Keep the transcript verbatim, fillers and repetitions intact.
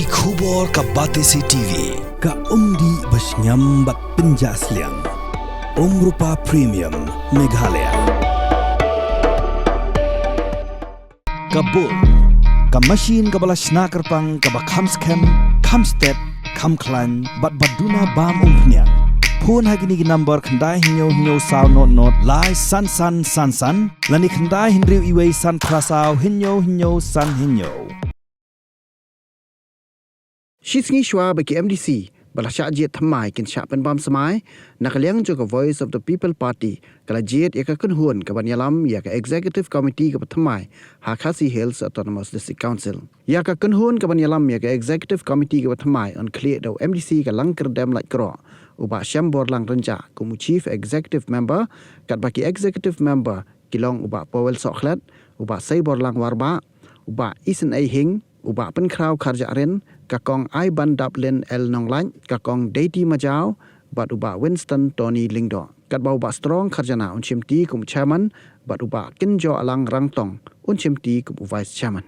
Ki khubor ka Batesi T V, ka umdih ba shngiam bad pynjah sliang. Umrupa Premium, Meghalaya. Ka bun, ka machine kaba la shna kyrpang kaba kham skhem, kham stet, kham khlaiñ, bad ba duna bam umphniang. Phone ha kine ki number khyndai hynñiew hynñiew saw not not lai san san san san, lane khyndai hynriew iwei san phra saw hynñiew hynñiew san hynñiew. Shi sngi shuwa ba ki M D C ba la shah jied thymmai kin shah pynbam smai, na ka liang jong ka Voice of the People Party ka la jied ïa ka kynhun kaban ïalam ïa ka Executive Committee kaba thymmai ha Khasi Hills Autonomous District Council. Ïa ka kynhun kaban ïalam ïa ka Executive Committee kaba thymmai yn khlieh da u M D C ka Langkyrdem Laitkroh, u Bah Shemborlang Rynjah kum u Chief Executive Member, katba ki Executive Member ki long u Bah Powell Sohkhlet, u Bah Seiborlang Warbah, u Bah Isynei Hing, u Bah Pynkhraw Kharjahrin, ka Kong Aibandaplin L Nonglait, ka Kong Deiti Majaw, bad u Bah Winston Tony Lyngdoh. Katba u Bah Strong Kharjana un shimti kum u Chairman, bad u Bah Kynjohalang Rangtong un shimti kum u Vice Chairman.